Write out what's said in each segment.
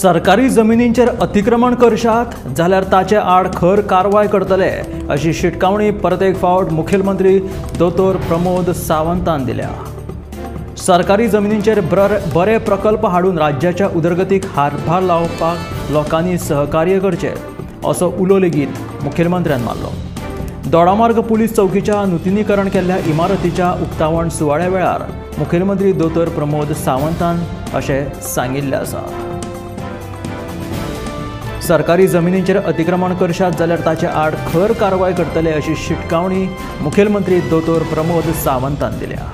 सरकारी जमिनींचेर अतिक्रमण करशात जाल्यार ताचे आड खर कारवाय करतले अशी शिटकावणी परत एक फावट मुखेलमंत्री दोतोर प्रमोद सावंतान दिल्या। सरकारी जमिनींचेर बरे प्रकल्प हाडून राज्याच्या उदरगतीक हातभार लावपाक लोकांनी सहकार्य करचें असो उलो लेगीत मुखेलमंत्र्यान मारलो। दोडामार्ग पुलीस चौकीच्या नुतनीकरण केल्ल्या इमारतीच्या उक्तावण सुवाळ्या वेळार मुखेलमंत्री दोतोर प्रमोद सावंतान अशें सांगिल्लें आसा। सरकारी जमिनींचेर अतिक्रमण करशात जाल्यार ताचे आड खर कारवाय करतले अशी शिटकावणी मुखेलमंत्री दोतोर प्रमोद सावंतान दिल्या।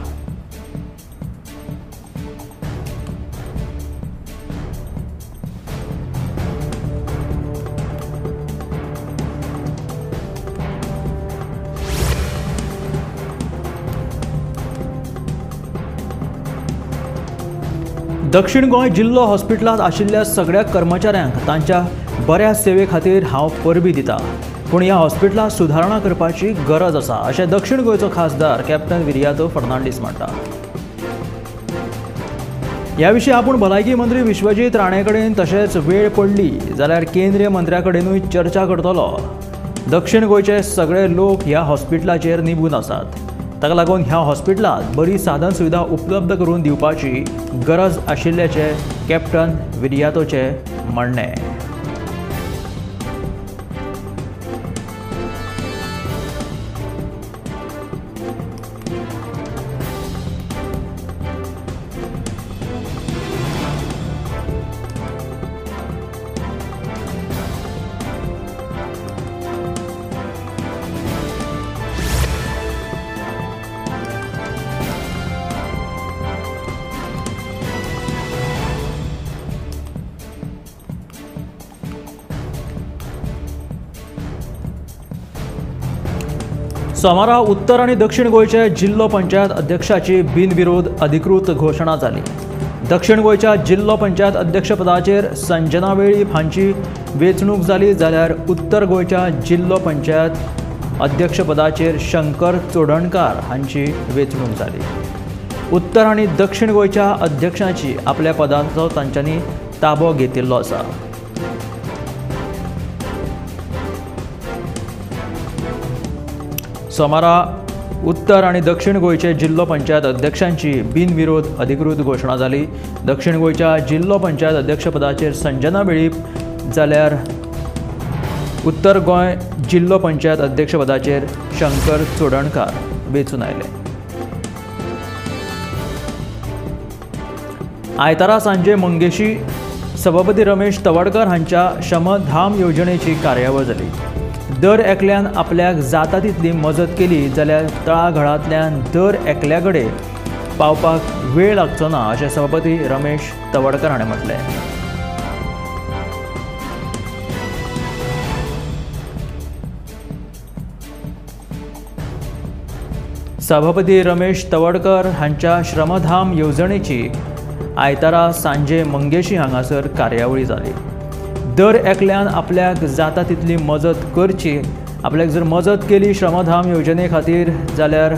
दक्षिण गोंय जिल्लो हॉस्पिटलांत आशिल्ल्या सगळ्या कर्मचाऱ्यांक तांच्या बऱ्या सेवे खातीर हांव परबी दिता, पूण ह्या हॉस्पिटलांत सुदारणा करपाची गरज आसा अशें दक्षिण गोंयचो खासदार कॅप्टन विरियातो फर्नांडीस म्हणटा। ह्या विशीं आपूण भलायकी मंत्री विश्वजीत राणे कडेन तशेंच वेळ पडली जाल्यार केंद्रीय मंत्र्या कडेनूय चर्चा करतलो। दक्षिण गोंयचे सगळे लोक ह्या हॉस्पिटलाचेर निबून आसात, ताका लागून ह्या हॉस्पिटलांत बरी साधन सुविधा उपलब्ध करून दिवपाची गरज आशिल्ल्याचें कॅप्टन विरियातोचें म्हणणें। सोमारा उत्तर आनी दक्षिण गोंयच्या जिल्लो पंचायत अध्यक्षाची बिनविरोध अधिकृत घोशणा जाली। दक्षिण गोंयच्या जिल्लो पंचायत अध्यक्षपदाचेर संजना वेळीप हांची वेंचणूक जाली, जाल्यार उत्तर गोंयच्या जिल्लो पंचायत अध्यक्षपदाचेर शंकर चोडणकार हांची वेंचणूक जाली। उत्तर आनी दक्षिण गोंयच्या अध्यक्षांची आपल्या पदाचो तांच्यांनी ताबो घेतिल्लो आसा। सोमारा उत्तर आनी दक्षिण गोंयचे जिल्लो पंचायत अध्यक्षांची बिनविरोध अधिकृत घोशणा जाली। दक्षिण गोंयच्या जिल्लो पंचायत अध्यक्षपदाचेर संजना वेळीप, जाल्यार उत्तर गोंय जिल्लो पंचायत अध्यक्षपदाचेर शंकर चोडणकार वेंचून आयले। आयतारा सांजे मंगेशी सभापती रमेश तवडकर हांच्या श्रमधाम योजनेची कार्यावळ जाली। दर एकल्यान आपल्याक जाता तितली मजत केली जाल्यार तळागाळांतल्यान दर एकल्या कडेन पावपाक वेळ लागचो ना अशें सभापती रमेश तवडकर हाणें म्हटलें। सभापती रमेश तवडकर हांच्या श्रमधाम येवजणेची आयतारा सांजे मंगेशी हांगासर कार्यावळी जाली। दर एकल्यान आपल्याक जाता तितली मजत करची, आपल्याक जर मजत केली श्रमधाम योजने खातीर जाल्यार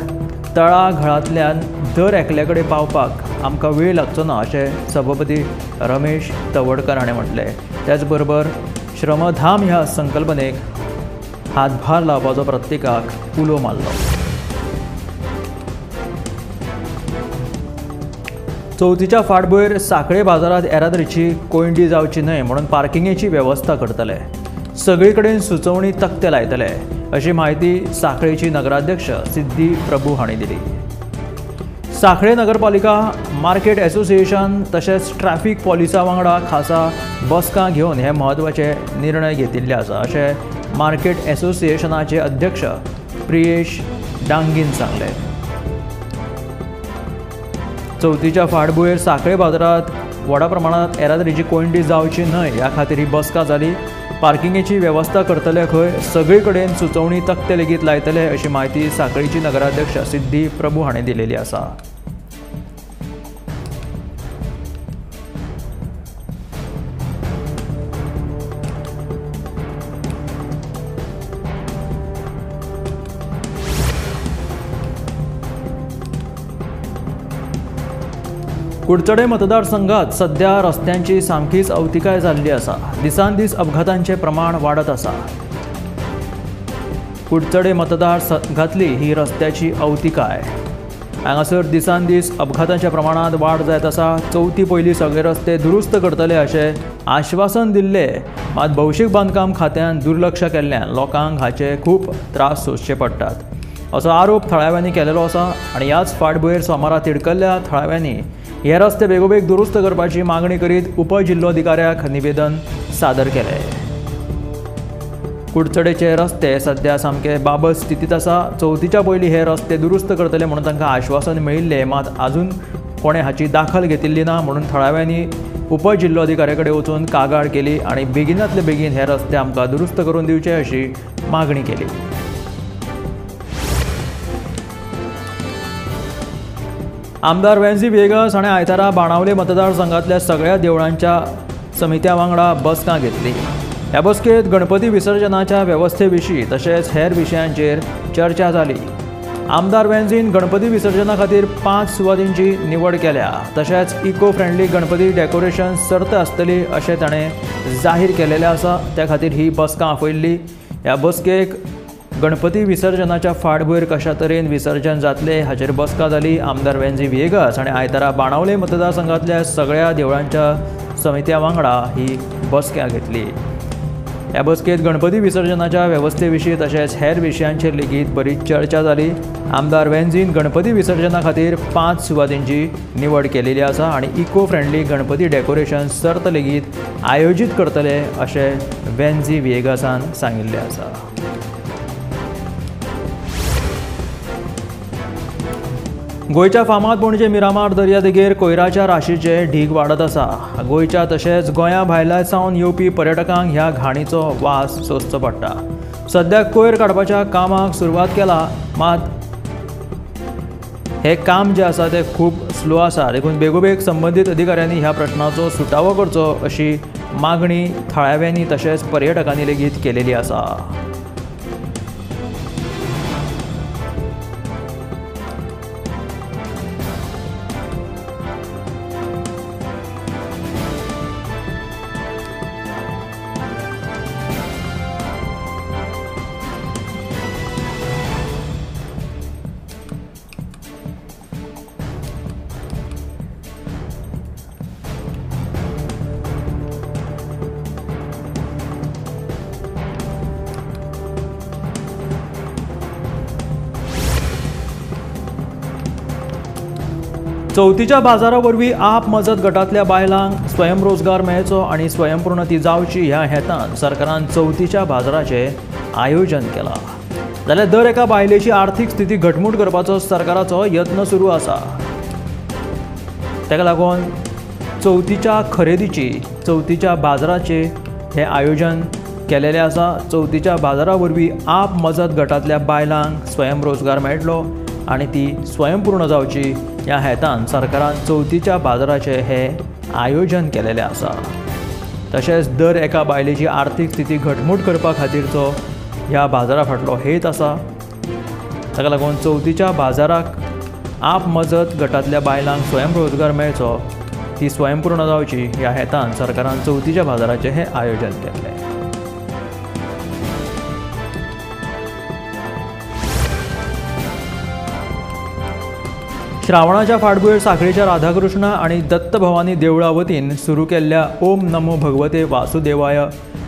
तळागाळांतल्यान दर एकल्या कडेन पावपाक आमकां वेळ लागचो ना अशें सभापती रमेश तवडकर हाणें म्हटलें। त्याच बरोबर श्रमधाम ह्या संकल्पनेक हातभार लावपाचो प्रत्येकाक उलो मारलो। चवथीच्या फाटभुंयेर सांखळे बाजारांत येरादारीची कोंयडी जावची न्हय म्हणून पार्किंगेची वेवस्था करतले, सगळे कडेन सुचोवणी तकटे लायतले अशी म्हायती सांखळेची नगराध्यक्ष सिद्धी प्रभू हांणी दिली। सांखळे नगरपालिका मार्केट एसोसिएशन तशेंच ट्रॅफिक पोलिसा वांगडा खासा बसका घेवन हे म्हत्वाचे निर्णय घेतिल्ले आसा अशें मार्केट एसोसिएशनाचे अध्यक्ष प्रियेश डांगीन सांगलें। चवथीच्या फाटभुंयेर सांखळे बाजारांत व्हडा प्रमाणांत येरादारीची कोंयडी जावची न्हय ह्या खातीर ही बसका जाली। पार्किंगेची वेवस्था करतले खंय सगळे कडेन सुचोवणी तकटे लेगीत लायतले अशी म्हायती सांखळेची नगराध्यक्ष सिद्धी प्रभू हांणी दिलेली आसा। कुडचडे मतदारसंघात सध्या रस्त्यांची सामकीच अवतिकाय जाल्ली आसा. दिसान दीस अपघातांचे प्रमाण वाडत आसा. कुडचडे मतदारसंघातली ही रस्त्याची अवतिकाय. हांगासर दिसान दीस अपघातांच्या प्रमाणांत वाड जायत आसा. चवथी पयलीं सगळे रस्ते दुरुस्त करतले अशें आश्वासन दिल्लें, मात भौशीक बांदकाम खात्यान दुर्लक्ष केल्ल्यान लोकांक हाचे खूब त्रास सोंसचे पडटात असो आरोप थळाव्यांनी केलेलो आसा. आनी ह्याच फाटभुंयेर सोमारा तिडकल्ल्या थळाव्यांनी हे रस्ते बेगोबेग दुरुस्त करपाची मागणी करीत उपजिल्लोधिकाऱ्याक निवेदन सादर केलें. कुडचडेचे रस्ते सध्या सामके बाबत स्थितींत आसा. चवथीच्या पयलीं हे रस्ते दुरुस्त करतले म्हणून तांकां आश्वासन मेळिल्लें, मात आजून कोणें हाची दाखल घेतिल्ली ना म्हणून थळाव्यांनी उपजिल्लोधिकाऱ्या कडेन वचून कागाळ केली आनी बेगिनातले बेगीन हे रस्ते आमकां दुरुस्त करून दिवचे अशी मागणी केली. आमदार वेन्झी व्हिएगस हाणें आयतारा बाणावले मतदारसंघातल्या सगळ्या देवळांच्या समित्या वांगडा बसका घेतली. ह्या बसकेंत गणपती विसर्जनाच्या वेवस्थे विशीं तशेंच हेर विशयांचेर चर्चा जाली. आमदार वेन्झीन गणपती विसर्जना खातीर 5 सुवातींची निवड केल्या. तशेंच इको फ्रेंडली गणपती डेकोरेशन सर्त आसतली अशें ताणें जाहीर केलेलें आसा. त्या खातीर ही बसका आपयल्ली. ह्या बसकेक गणपती विसर्जनाच्या फाटभुंयेर कशा तरेन विसर्जन जातलें हाचेर बसका जाली. आमदार वेन्झी व्हिएगस हाणें आयतारा बाणावले मतदारसंघातल्या सगळ्या देवळांच्या समित्या वांगडा ही बसका घेतली. ह्या बसकेंत गणपती विसर्जनाच्या वेवस्थे विशीं तशेंच हेर विशयांचेर लेगीत बरीच चर्चा जाली. आमदार वेन्झीन गणपती विसर्जना खातीर 5 सुवातींची निवड केलेली आसा आनी इको फ्रेंडली गणपती डेकोरेशन सर्त लेगीत आयोजीत करतले अशें वेन्झी व्हिएगसान सांगिल्लें आसा. गोंयच्या फामाद पणजे मिरामार दर्यादेगेर कोयराच्या राशीचे ढीग वाडत आसा. गोंयच्या तशेंच गोंया भायल्या सावन येवपी पर्यटकांक ह्या घाणीचो वास सोंसचो पडटा. सध्या कोयर काडपाच्या कामाक सुरवात केला, मात हें काम जें आसा तें खूब स्लो आसा. देखून बेगोबेग संबंदीत अधिकाऱ्यांनी ह्या प्रश्नाचो सुटावो करचो अशी मागणी थळाव्यांनी तशेंच पर्यटकांनी लेगीत केलेली आसा. चवथीच्या बाजारा वरवीं आप मजत गटांतल्या बायलांक स्वयंरोजगार मेळचो आनी स्वयंपूर्णती जावची ह्या हेतान सरकारान चवथीच्या बाजाराचें आयोजन केलां. जाल्यार दर एका बायलेची आर्थीक स्थिती घटमूट करपाचो सरकाराचो यत्न सुरू आसा. ताका लागून चवथीच्या खरेदीची, चवथीच्या बाजाराचें हें आयोजन केलेलें आसा. चवथीच्या बाजारा वरवीं आप मजत गटांतल्या बायलांक स्वयंरोजगार मेळटलो आनी ती स्वयंपूर्ण जावची ह्या हेतान सरकारान चवथीच्या बाजाराचें हें आयोजन केलेलें आसा. तशेंच दर एका बायलेची आर्थीक स्थिती घटमूट करपा खातीरचो ह्या बाजारा फाटलो हेत आसा. ताका लागून चवथीच्या बाजाराक आप मजत गटांतल्या बायलांक स्वयंरोजगार मेळचो, ती स्वयंपूर्ण जावची ह्या हेतान सरकारान चवथीच्या बाजाराचें हें आयोजन केल्लें. श्रावणाच्या फाटभुंयेर सांखळीच्या राधाकृष्ण आनी दत्तभवानी देवळा वतीन सुरू केल्ल्या ओम नमो भगवते वासुदेवाय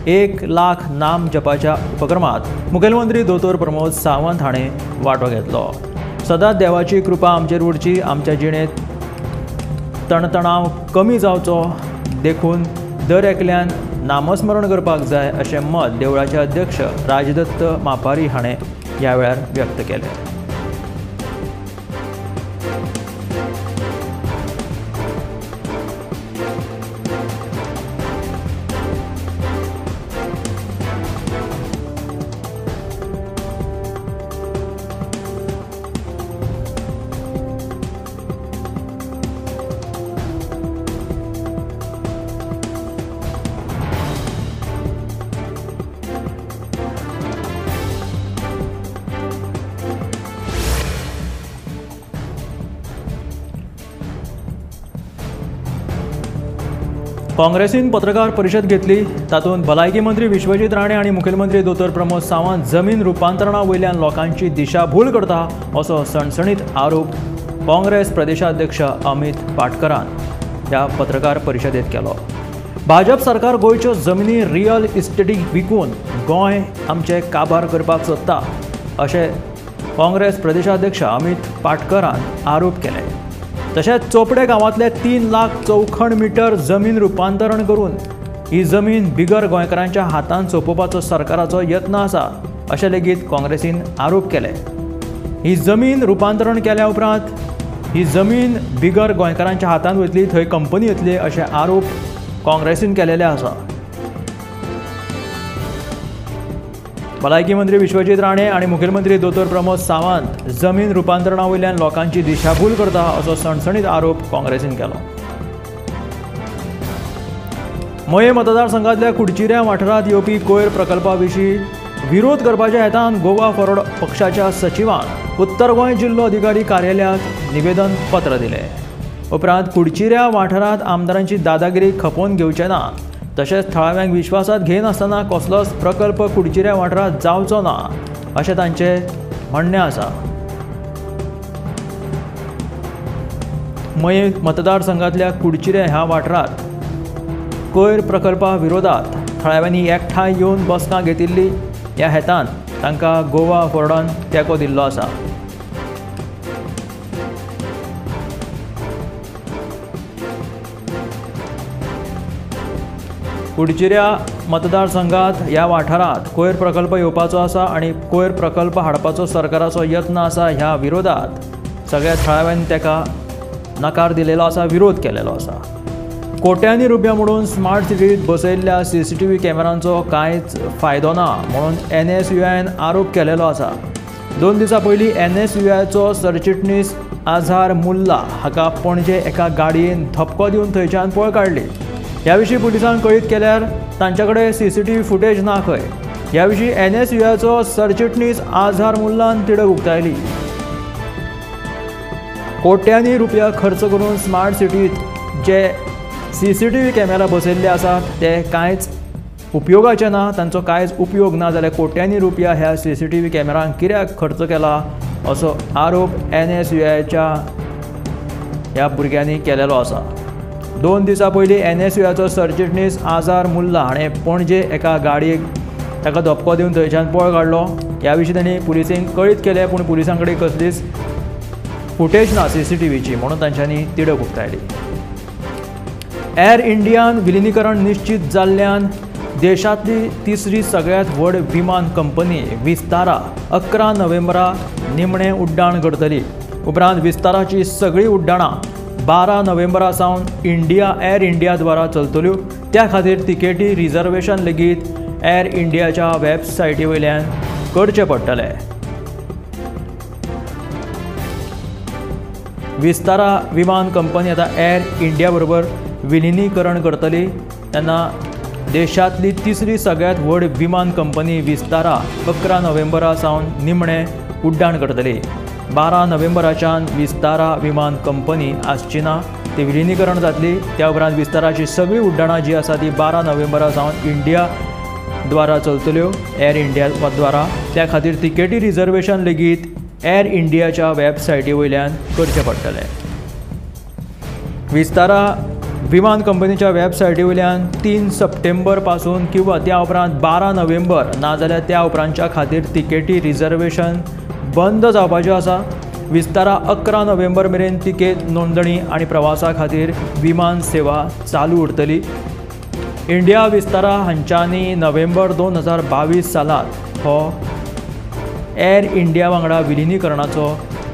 1 लाख नाम जपाच्या उपक्रमात मुखेलमंत्री दोतोर प्रमोद सावंत हाणें वांटो घेतलो. सदांच देवाची कृपा आमचेर उरची, आमच्या जिणेंत तणतणाव कमी जावचो देखून दर एकल्यान नामस्मरण करपाक जाय अशें मत देवळाचे अध्यक्ष राजदत्त मापारी हाणें ह्या वेळार व्यक्त केलें. काँग्रेसीन पत्रकार परिशद घेतली. तातूंत भलायकी मंत्री विश्वजीत राणे आनी मुखेलमंत्री दोतोर प्रमोद सावंत जमीन रुपांतरणा वयल्यान लोकांची दिशाभूल करता असो सणसणीत आरोप काँग्रेस प्रदेशाध्यक्ष अमित पाटकरान ह्या पत्रकार परिशदेत केलो. भाजप सरकार गोंयच्यो जमिनी रियल इस्टेटीक विकून गोंय आमचें काबार करपाक सोदता अशें काँग्रेस प्रदेशाध्यक्ष अमित पाटकरान आरोप केले. तशेंच चोपडे गांवांतले 3 लाख चौखण मिटर जमीन रुपांतरण करून ही जमीन बिगर गोंयकारांच्या हातान सोंपोवपाचो सरकाराचो यत्न आसा अशें लेगीत काँग्रेसीन आरोप केले. ही जमीन रुपांतरण केल्या उपरांत ही जमीन बिगर गोंयकारांच्या हातान वयतली, थंय कंपनी येतली अशे आरोप काँग्रेसीन केलेले आसा. भलायकी मंत्री विश्वजीत राणे आनी मुखेलमंत्री दोतोर प्रमोद सावंत जमीन रुपांतरणा वयल्यान लोकांची दिशाभूल करता असो सणसणीत आरोप काँग्रेसीन केलो. मये मतदारसंघांतल्या कुडचिऱ्या वाठारांत येवपी कोयर प्रकल्पा विशीं विरोध करपाच्या हेतान गोवा फॉरवर्ड पक्षाच्या सचिवान उत्तर गोंय जिल्लो अधिकारी कार्यालयाक निवेदन पत्र दिलें. उपरांत कुडचिऱ्या वाठारांत आमदारांची दादागिरी खपोवन घेवचे ना, तशेंच थळाव्यांक विश्वासात घेनासतना कसलोच प्रकल्प कुडचिऱ्या वाठारांत जावचो ना अशें तांचें म्हणणें आसा. मये मतदारसंघांतल्या कुडचिऱ्या ह्या वाठारांत कोयर प्रकल्पा विरोधात थळाव्यांनी एकठांय येवन बसका घेतिल्ली. ह्या हेतान तांकां गोवा फॉरवर्डान तेंको दिल्लो आसा. कुडचिऱ्या मतदारसंघात ह्या वाठारांत कोयर प्रकल्प येवपाचो आसा आनी कोयर प्रकल्प हाडपाचो सरकाराचो यत्न आसा. ह्या विरोधात सगळ्या थळाव्यांनी ताका नकार दिलेलो आसा, विरोध केलेलो आसा. कोट्यांनी रुपया म्हणून स्मार्ट सिटीत बसयल्ल्या CCTV कॅमेरांचो कांयच फायदो ना म्हणून NSUIन आरोप केलेलो आसा. 2 दिसां पयलीं NSUIचो सरचिटणीस आझार मुल्ला हाका पणजे एका गाडयेन धपको दिवन थंयच्यान पळ काडली. ह्या विशीं पुलिसांक कळीत केल्यार तांचे कडेन CCTV footage ना खंय. ह्या विशीं NSUIचो सरचिटणीस आझार मुल्लान तिडक उक्तायली. कोट्यांनी रुपया खर्च करून स्मार्ट सिटीत जे CCTV camera बसयल्ले आसात ते कांयच उपयोगाचे ना, तांचो कांयच उपयोग ना जाल्यार कोट्यांनी रुपया ह्या CCTV कॅमेरांक कित्याक खर्च केला असो आरोप NSUIच्या ह्या भुरग्यांनी केलेलो आसा. 2 दिसां पयलीं NSUIचो सरचिटणीस आझार मुल्ला हाणें पणजे एका गाडयेक ताका धपको दिवन थंयच्यान पळ काडलो. ह्या विशीं तांणी पुलिसेंक कळीत केलें, पूण पुलिसां कडेन कसलीच फुटेज ना CCTVची म्हणून तांच्यांनी तिडक उक्तायली. एअर इंडियान विलिनीकरण निश्चित जाल्ल्यान देशांतली तिसरी सगळ्यांत व्हड विमान कंपनी विस्तारा 11 नोव्हेंबरा निमणें उड्डाण करतली. उपरांत विस्ताराची सगळीं उड्डाणां 12 नोव्हेंबरा सावन एअर इंडिया द्वारा चलतल्यो. त्या खातीर तिकेटी रिझर्वेशन लेगीत एअर इंडियाच्या वेबसायटी वयल्यान करचें पडटलें. विस्तारा विमान कंपनी आतां एअर इंडिया बरोबर विलिनीकरण करतली. तेन्ना देशांतली तिसरी सगळ्यांत व्हड विमान कंपनी विस्तारा 11 नोव्हेंबरा सावन निमणें उड्डाण करतली. 12 नोव्हेंबराच्यान विस्तारा विमान कंपनी आसची ना, ती विलिनीकरण जातली. त्या उपरांत विस्ताराची सगळीं उड्डाणां जी आसा ती 12 नोव्हेंबरा सावन इंडिया द्वारा चलतल्यो, एअर इंडिया द्वारा. त्या खातीर तिकेटी रिझर्वेशन लेगीत एअर इंडियाच्या वेबसायटी वयल्यान करचें पडटलें. विस्तारा विमान कंपनीच्या वेबसायटी वयल्यान 3 सप्टेंबर पासून किंवा त्या उपरांत 12 नोव्हेंबर नाजाल्यार त्या उपरांतच्या खातीर तिकेटी रिझर्वेशन बंद जावपाच्यो आसा. विस्तारा 11 नोव्हेंबर मेरेन तिकेट नोंदणी आनी प्रवासा खातीर विमान सेवा चालू उरतली. इंडिया विस्तारा हांच्यांनी नोव्हेंबर 2022 सालांत हो एअर इंडिया वांगडा विलिनीकरणाचो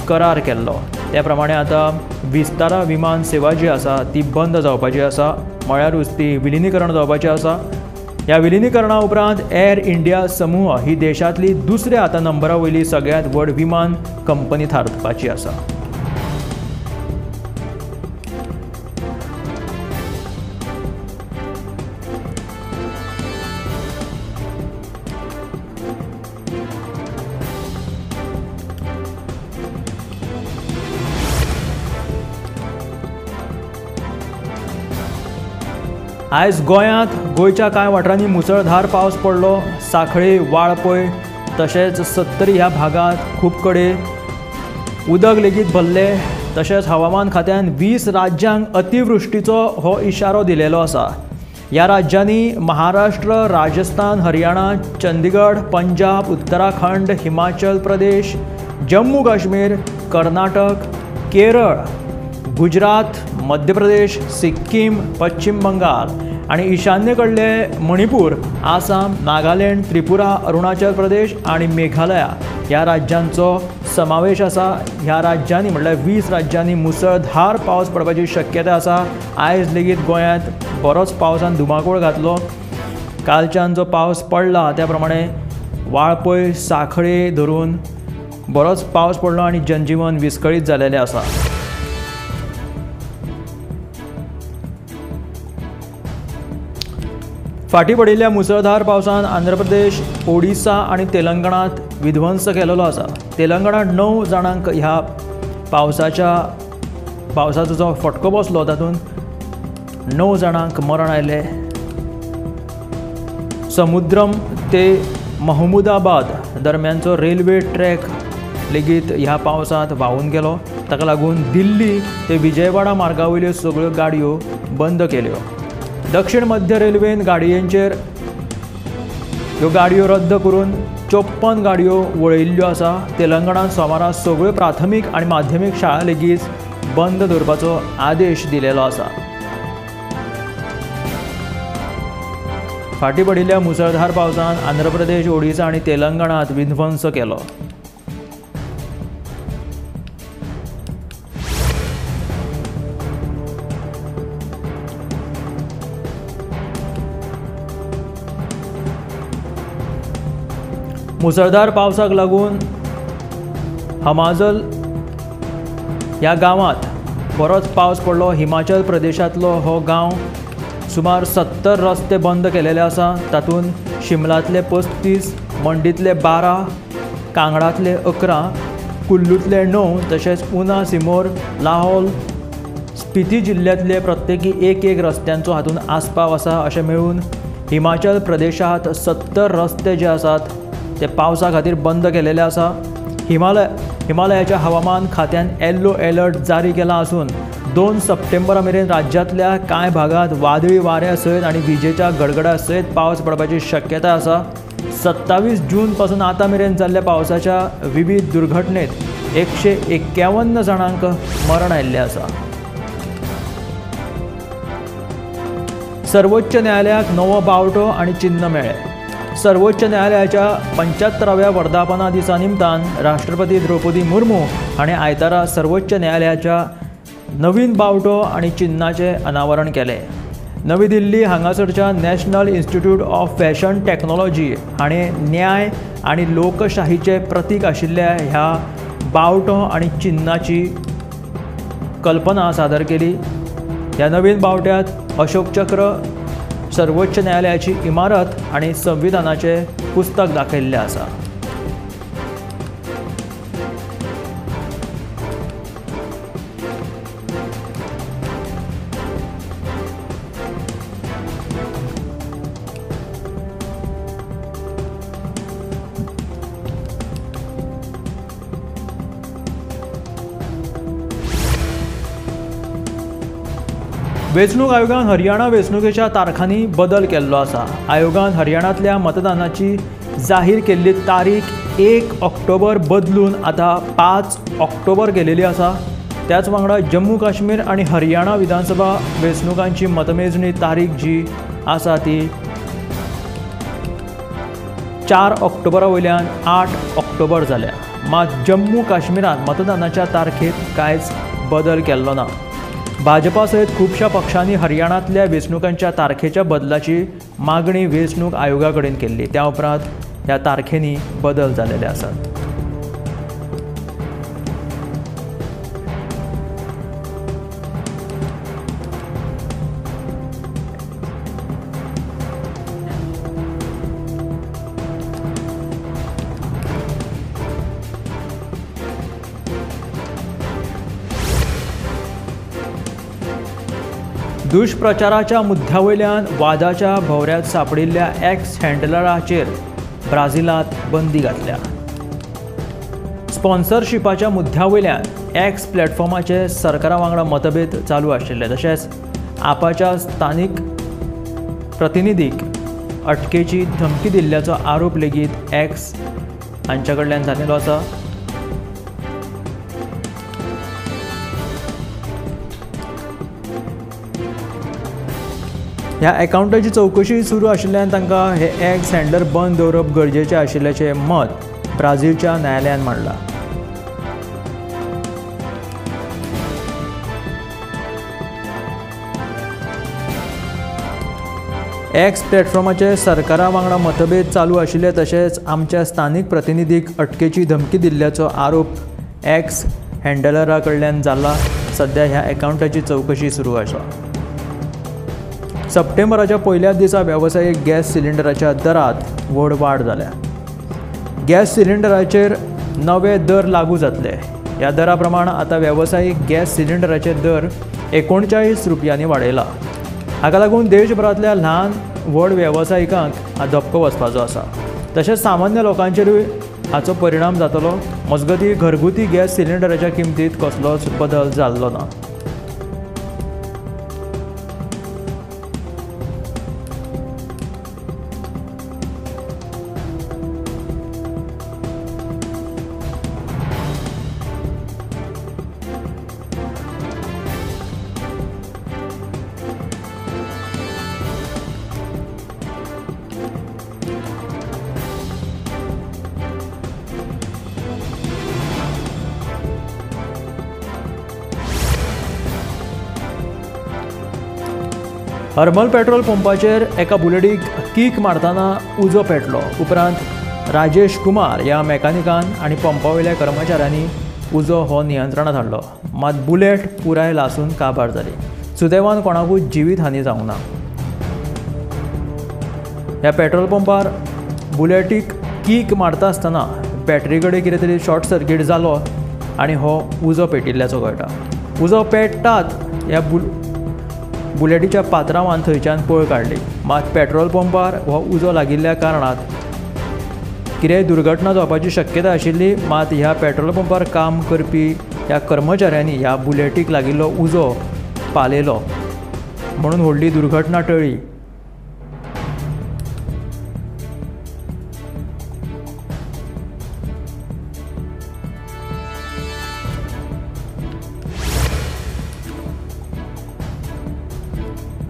करार केल्लो. त्या प्रमाणे आतां विस्तारा विमान सेवा जी आसा ती बंद जावपाची आसा, म्हळ्यारूच ती विलिनीकरण जावपाची आसा. ह्या विलिनीकरणा उपरांत एअर इंडिया समूह ही देशांतली दुसऱ्या आतां नंबरा वयली सगळ्यांत व्हड विमान कंपनी थारपाची आसा. आयज गोंयांत गोंयच्या कांय वाठारांनी मुसळधार पावस पडलो. सांखळी, वाळपय तशेंच सत्तरी ह्या भागांत खूब कडेन उदक लेगीत भरलें. तशेंच हवामान खात्यान 20 राज्यांक अतिवृश्टीचो हो इशारो दिलेलो आसा. ह्या राज्यांनी महाराष्ट्र, राजस्थान, हरियाणा, चंदीगड, पंजाब, उत्तराखंड, हिमाचल प्रदेश, जम्मू काश्मीर, कर्नाटक, केरळ, गुजरात, मध्य प्रदेश, सिक्कीम, पश्चिम बंगाल आनी ईशान्य कडले मणिपूर, आसाम, नागालँड, त्रिपुरा, अरुणाचल प्रदेश आनी मेघालया ह्या राज्यांचो समावेश आसा. ह्या राज्यांनी म्हणल्यार 20 राज्यांनी मुसळधार पावस पडपाची शक्यता आसा. आयज लेगीत गोंयांत बरोच पावसान धुमाकूळ घातलो. कालच्यान जो पावस पडला त्या प्रमाणे वाळपय, सांखळे धरून बरोच पावस पडलो आनी जनजीवन विस्कळीत जालेलें आसा. फाटीं पडिल्ल्या मुसळधार पावसान आंध्र प्रदेश, ओडिसा आनी तेलंगणांत विध्वंस केलेलो आसा. तेलंगणांत 9 जाणांक ह्या पावसाचो जो फटको बसलो तातूंत 9 जाणांक मरण आयलें. समुद्रम ते महमुदाबाद दरम्यानचो रेल्वे ट्रॅक लेगीत ह्या पावसांत व्हांवून गेलो. ताका लागून दिल्ली ते विजयवाडा मार्गा वयल्यो सगळ्यो गाडयो बंद केल्यो. दक्षिण मध्य रेल्वेन गाडयेंचेर ह्यो गाडयो रद्द करून 54 गाडयो वळयिल्ल्यो आसा. तेलंगणांत सोमारा सगळ्यो प्राथमीक आनी माध्यमीक शाळा लेगीत बंद दवरपाचो आदेश दिलेलो आसा. फाटीं पडिल्ल्या मुसळधार पावसान आंध्र प्रदेश, ओडिसा आनी तेलंगणांत विध्वंस केलो. मुसळधार पावसाक लागून हमाजल ह्या गांवांत बरोच पावस पडलो. हिमाचल प्रदेशांतलो हो गांव सुमार 70 रस्ते बंद केलेले आसा. तातूंत शिमलांतले 35, मंडींतले 12, कांगडांतले 11, कुल्लूंतले 9 तशेंच उना, सिमोर, लाहोल, स्पिती जिल्ल्यांतले प्रत्येकी एक एक रस्त्यांचो हातूंत आस्पाव आसा. अशें मेळून हिमाचल प्रदेशांत 70 रस्ते जे आसात ते पावसा खातीर बंद केलेले आसा. हिमालयाच्या हवामान खात्यान येल्लो अलर्ट जारी केला आसून 2 सप्टेंबरा मेरेन राज्यांतल्या कांय भागांत वादळी वाऱ्या सयत आनी विजेच्या गडगडा सयत पावस पडपाची शक्यता आसा. 27 जून पासून आतां मेरेन जाल्ल्या पावसाच्या विविध दुर्घटनेत 151 जाणांक मरण आयिल्लें आसा. सर्वोच्च न्यायालयाक नवो बावटो आनी चिन्न मेळ्ळें. सर्वोच्च न्यायालयाच्या 75व्या वर्धापना दिसा निमतान राष्ट्रपती द्रौपदी मुर्मू हाणें आयतारा सर्वोच्च न्यायालयाच्या नवीन बावटो आनी चिन्नाचें अनावरण केलें. नवी दिल्ली हांगासरच्या national institute of fashion technology हाणें न्याय आनी लोकशाहीचें प्रतीक आशिल्ल्या ह्या बावटो आनी चिन्नाची कल्पना सादर केली. ह्या नवीन बावट्यांत अशोक चक्र, सर्वोच्च न्यायालयाची इमारत आनी संविधानाचें पुस्तक दाखयिल्लें आसा. वेंचणूक आयोगान हरियाणा वेंचणुकेच्या तारखांनी बदल केल्लो आसा. आयोगान हरियाणांतल्या मतदानाची जाहीर केल्ली तारीख 1 ऑक्टोबर बदलून आतां 5 ऑक्टोबर केलेली आसा. त्याच वांगडा जम्मू काश्मीर आनी हरियाणा विधानसभा वेंचणुकांची मतमेजणी तारीख जी आसा ती 4 ऑक्टोबरा वयल्यान 8 ऑक्टोबर जाल्या. मात जम्मू काश्मीरांत मतदानाच्या तारखेत कांयच बदल केल्लो ना. भाजपा सयत खुबश्या पक्षांनी हरियाणांतल्या वेंचणुकांच्या तारखेच्या बदलाची मागणी वेंचणूक आयोगा कडेन केल्ली. त्या उपरांत ह्या तारखेंनी बदल जाल्ले आसात. दुष्प्रचाराच्या मुद्द्या वयल्यान वादाच्या भोवऱ्यांत सांपडिल्ल्या एक्स हँडलराचेर ब्राझिलांत बंदी घातल्या. स्पॉन्सरशिपाच्या मुद्द्या वयल्यान एक्स प्लॅटफॉर्माचे सरकारा वांगडा मतभेद चालू आशिल्ले. तशेंच आपाच्या स्थानीक प्रतिनिधीक अटकेची धमकी दिल्ल्याचो आरोप लेगीत एक्स हांच्या कडल्यान जाल्लो आसा. ह्या अकाउंटाची चवकशी सुरू आशिल्ल्यान तांकां हे एक्स हँडलर बंद दवरप गरजेचें आशिल्ल्याचें मत ब्राझीलच्या न्यायालयान मांडलां. एक्स प्लॅटफॉर्माचे सरकारा वांगडा मतभेद चालू आशिल्ले तशेंच आमच्या स्थानीक प्रतिनिधीक अटकेची धमकी दिल्ल्याचो आरोप एक्स हँडलरा कडल्यान जाला. सध्या ह्या अकाउंटाची चवकशी सुरू आसा. सप्टेंबराच्या पयल्याच दिसा वेवसायीक गॅस सिलिंडराच्या दरांत व्हड वाड जाल्या. गॅस सिलिंडराचेर नवे दर लागू जातले. ह्या दरा प्रमाण आतां वेवसायीक गॅस सिलिंडराचे दर 39 रुपयांनी वाडयला. हाका लागून देशभरांतल्या ल्हान व्हड वेवसायिकांक धपको बसपाचो आसा. तशेंच सामान्य लोकांचेरूय हाचो परिणाम जातलो. मजगतीं घरगुती गॅस सिलिंडराच्या किमतींत कसलोच बदल जाल्लो ना. हर्मल पेट्रोल पंपाचेर एका बुलेटीक कीक मारतना उजो पेटलो. उपरांत राजेश कुमार ह्या मेकानिकान आनी पंपावयल्या कर्मचाऱ्यांनी उजो हो नियंत्रणांत हाडलो. मात बुलेट पुराय लासून काबार जाली. सुदैवान कोणाकूच जिवीत हानी जावंक ना. ह्या पेट्रोल पंपार बुलेटीक कीक मारता आसतना बॅटरी कडेन कितें तरी शॉर्ट सर्कीट जालो आनी हो उजो पेटिल्ल्याचो कळटा. उजो पेट्टात ह्या बुलेटीच्या पात्रावान थंयच्यान पळ काडली. मात पेट्रोल पंपार हो उजो लागिल्ल्या कारणान कितेंय दुर्घटना जावपाची शक्यता आशिल्ली. मात ह्या पेट्रोल पंपार काम करपी ह्या कर्मचाऱ्यांनी ह्या बुलेटीक लागिल्लो उजो पालयलो म्हणून व्हडली दुर्घटना टळ्ळी.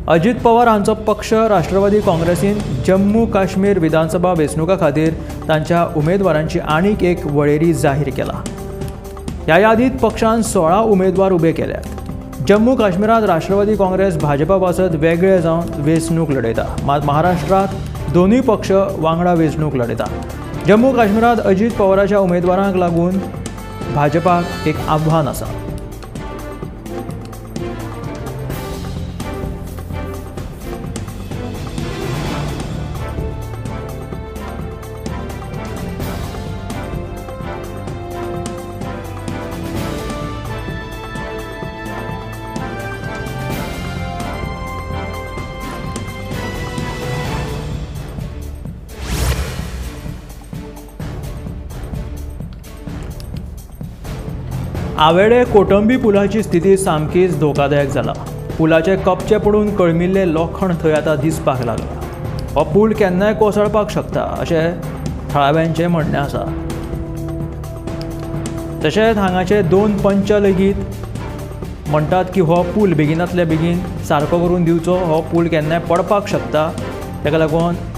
अजित पवार हांचो पक्ष राष्ट्रवादी काँग्रेसीन जम्मू काश्मीर विधानसभा वेंचणुका खातीर तांच्या उमेदवारांची आनीक एक वळेरी जाहीर केला. ह्या यादीत पक्षान 16 उमेदवार उबे केल्यात. जम्मू काश्मीरांत राष्ट्रवादी काँग्रेस भाजपा पासत वेगळे जावन वेंचणूक लढयता. मात महाराष्ट्रांत दोनूय पक्ष वांगडा वेंचणूक लढयता. जम्मू काश्मीरांत अजित पवाराच्या उमेदवारांक लागून भाजपाक एक आव्हान आसा. आवेडे कोटंबी पुलाची स्थिती सामकीच धोकादायक जाला. पुलाचे कपचे पडून कळमिल्ले लोखण थंय आतां दिसपाक लागला. हो पूल केन्नाय कोसळपाक शकता अशें थळाव्यांचें म्हणणें आसा. तशेंच हांगाचे 2 पंच लेगीत म्हणटात की हो पूल बेगिनांतले बेगीन सारको करून दिवचो. हो पूल केन्नाय पडपाक शकता. ताका लागून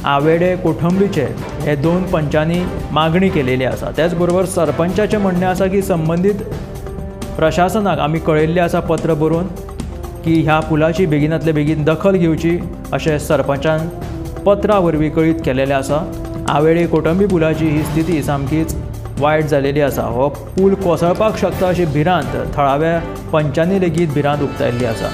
आवेडे कोठंबीचे हे 2 पंचांनी मागणी केलेली आसा. त्याचबरोबर सरपंचाचें म्हणणें आसा की संबंदीत प्रशासनाक आमी कळयल्लें आसा पत्र बरोवन की ह्या पुलाची बेगिनांतले बेगीन दखल घेवची अशें सरपंचान पत्रा वरवीं कळीत केलेलें आसा. आवेडे कोटंबी पुलाची ही स्थिती सामकीच वायट जालेली आसा. हो पूल कोसळपाक शकता अशी भिरांत थळाव्या पंचांनी लेगीत भिरांत उक्तायल्ली आसा.